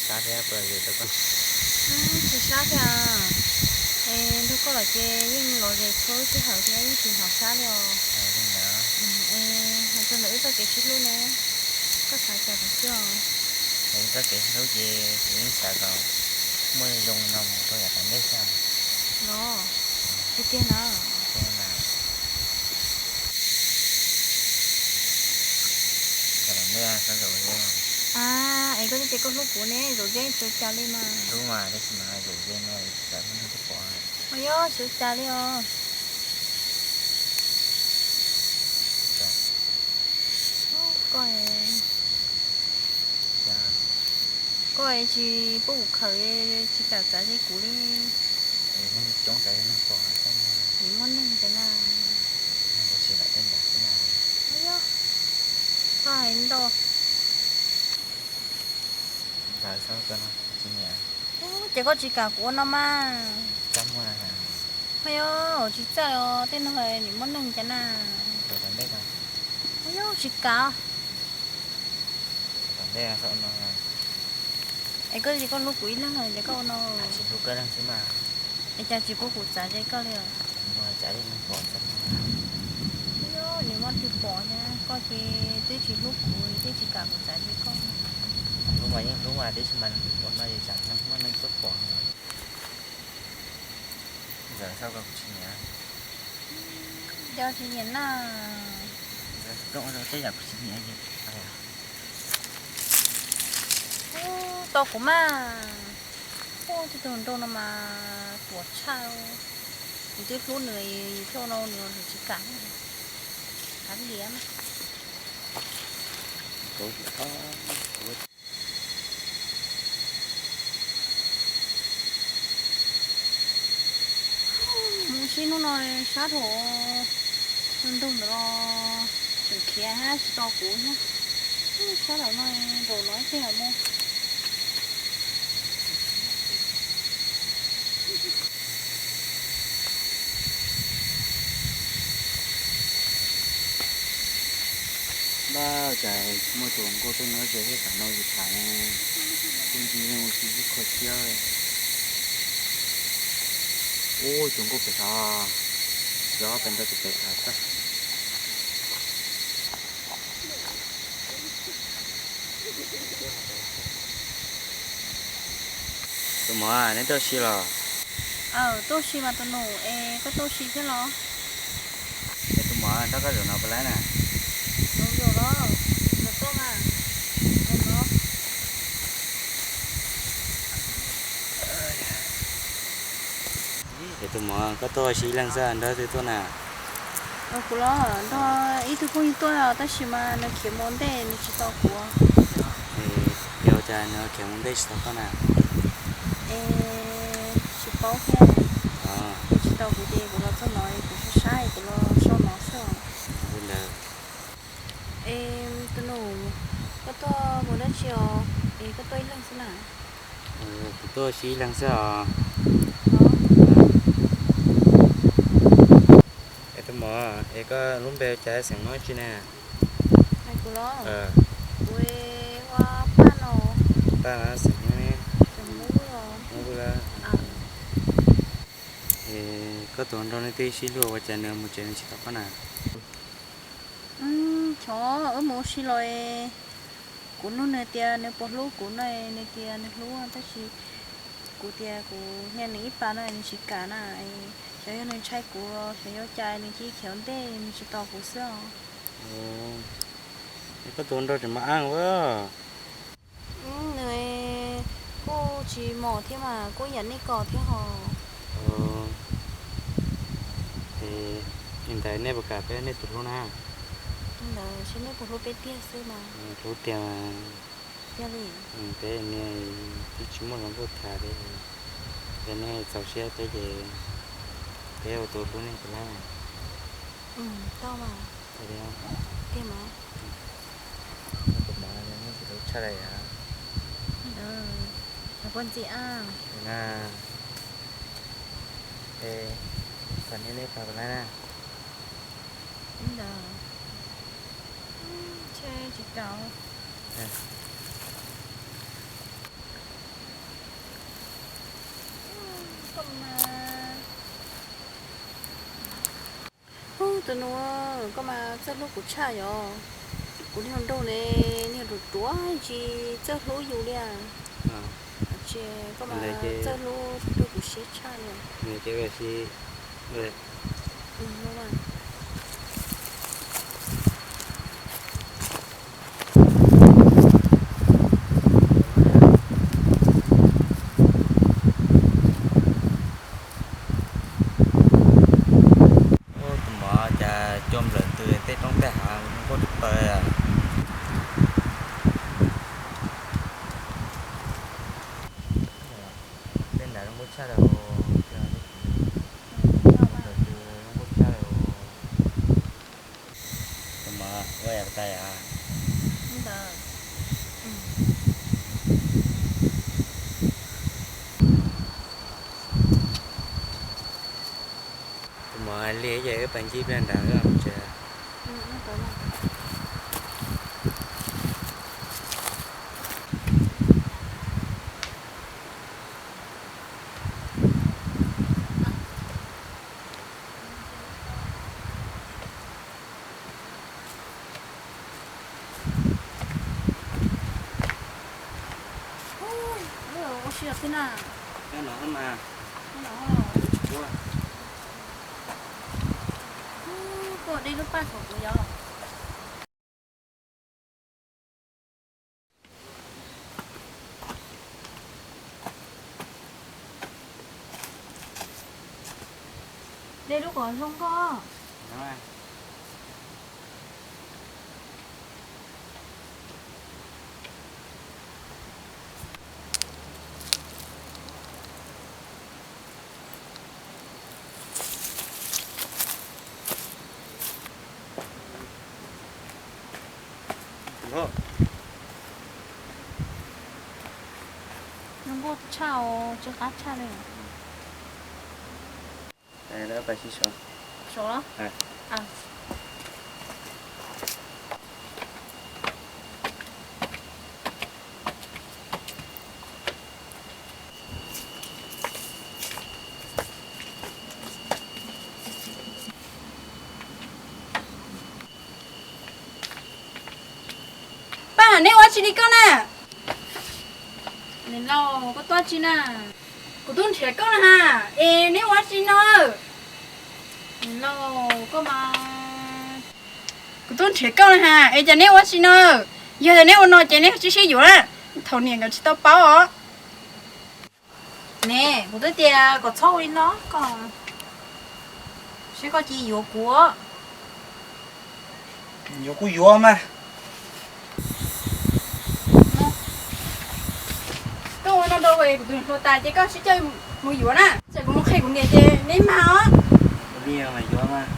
Sab thiab, puas yus rau koj? Tsis sab thiab. Es nrog koj lawm ces yeej los ze txhua lub sij hawm thiab yeej tsis hnov sab li os. Es hais txog ntawm wb txoj kev sib hlub ne, koj xav cas tau xwb os? Wb txoj kev sib hlub ces kuv yeej xav kom muaj zoo no mus rau yav tom ntej xwb. Los, tiag tiag na. Tiag na. Aws, es koj twb tias koj hlub kuv ne, zaum ze tsis ua cas li mas. Hlub mas, tab sis mas zaum ze no tsis xav muaj neeg tuaj pom. Ua yog tsis ua cas li os. Koj, koj tsis pub kuv khawm, tsis kam txav ze kuv li. Neeg coob txav ze neeg pom, tsis muaj neeg cov na. Neeg ua si lawm tej nram xwb na. Ua yog, koj hais ntau. Ces koj tsis kam kuv ua no mas. Ua yog tsis txawj os, tej no nim muaj neeg cov na. Ua yog tsis kam. Es koj, koj hlub kuv ib leeg ces koj ua no. Es cas tsis pub kuv txav ze koj li os? Ua yog nim muaj twg pom thiab, koj ces twb tsis hlub kuv, twb tsis kam kuv txav ze koj. Hlub mas yeej hlub mas, tab sis mas ua no ces tsam muaj neeg tuaj pom. Ntxawm, xyov koj kuv tsis nyiam. Yog tsis nyiam na. Ntxawm, tej yam kuv tsis nyiam ces. Ub, tos kuv mas. Ub, tej tug nraug no mas ruam tshaj. Yus twb hlub nws, yus thiaj ua no nws, nws tsis kam. Kav liam mas. Mus ib hnub no sab dhau, nrog ntawd los tseem khiav thiab tsis tos kuv thiab. Sab lawm no, zaum no ib teg mus. Npaj cas muaj tus hluas nkauj tuaj nyob ze thiab, tam no yus tham kuj nti mus tsis sib kho siab. Ub, tus nkauj pem tod, yog peb nrog tus pem tham xwb. Tus muam, neb tuaj ua si los? Aw, tuaj ua si mas tus nus, es koj tuaj ua si thiab los? Es tus muam, nrog koj zaum no puas laib na? Zaum los, zaum tuaj mas, zaum no. Es tus muam, koj tuaj ua si ib leeg xwb, nrog twg tuaj na? Kuv los nrog ib tug phooj ywg tuaj, tab sis mas nws khiav mus ntej, nws tsis tos kuv. Es yog cas nws khiav mus ntej tsis tos koj na? Es tsis paub thiab, nws tsis tos kuv ces kuv los txog no, kuv sab sab kuv los so no xwb os. Ua ntawd. Es tus nus, koj tuaj mus dab tsi os? Es koj tuaj ib leeg xwb na? Kuv tuaj ua si ib leeg xwb os. Es tus muam, es koj lub npe ua cas, xeem Hmoob tsi na? Kuv los? Kuv ua Paj no. Paj no xeem Hmoob ne? Xeem Hmoob Vwj. Hmoob Vwj. Es koj tus hluas nraug nej twb sib hlub ua cas nws mus tsev nws tsis tos koj na? Xyov wb mus ua si los, kuv nug nws tias nws puas hlub kuv no, nws tias nws hlub tab sis kuv tias kuv hnia nws ib pas no nws tsis kam na. Xyov yog nws ntshai kuv, xyov yog cas nws cia li khiav ua ntej nws tsis tos kuv xwb os. Es koj tus hluas nraug tseem mos ab ua. Nws kuj tsis mos thiab mas kuj yam nej ko thiab hos. Es li ntawd nej puas kam peb nej tus hlub na? Li ntawd seb nej puas hlub peb tiag xwb mas. Hlub tiag mas. Tiag li. Peb niag twb tsis muaj hluas nkauj tham li, yog nej txaus siab peb ces peb ua tus hlub nej puas laib? Tau mas. Tiag mas. Tus muam, nej tsis hlub tshaj li yam. Puas ntxim a? Na, es tham nej nej pab puas laib na? Ntawd, tsis kam. Ub, tus nus, koj mas txawj hlub kuv tshaj yom. Kuv niag hluas nraug ne, niag ruam ruam ntsis txawj hlub yus li. Ces koj mas txawj hlub rau kuv siab tshaj li. Tus muam, cas cua nplawm tws tej roob tej hav zoo nkauj tshaj plaws. Tej nrad zoo nkauj tshaj li. Cua nplawm tws zoo nkauj tshaj li. Tus muam, ua yam tas yam. Tus muam, li ces wb pais ncig pliag nrad wb mus tsev. Ua si los xwb na. Koj de lub paj saum kuv yom. De lub kom zoo nkauj. Zoo nkauj tshaj os, tsw qab tshaj li. Paj, neb ua tsi li koj na? Niam laus, koj tuaj tsi na? Kuv tuaj nrhiav koj na ha. Es neb ua tsi no? Niam laus, koj mas. Kuv tuaj nrhiav koj na ha, es cas neb ua tsi no? Yog tias neb ua no ces neb tsis sib yuav na. Thaum niam nkawd tsis tau paub os. Ne, kuv twb tias kom txhob ua li no, koj seb koj cia yuav kuv. Yuav kuj yuav mas. Koj ua no rau kuv tus hluas tas ces koj sib coj mus yuav na. Ces kuv mus qhia kuv niam ces neb mag os. Kuv niam mas yuav mas.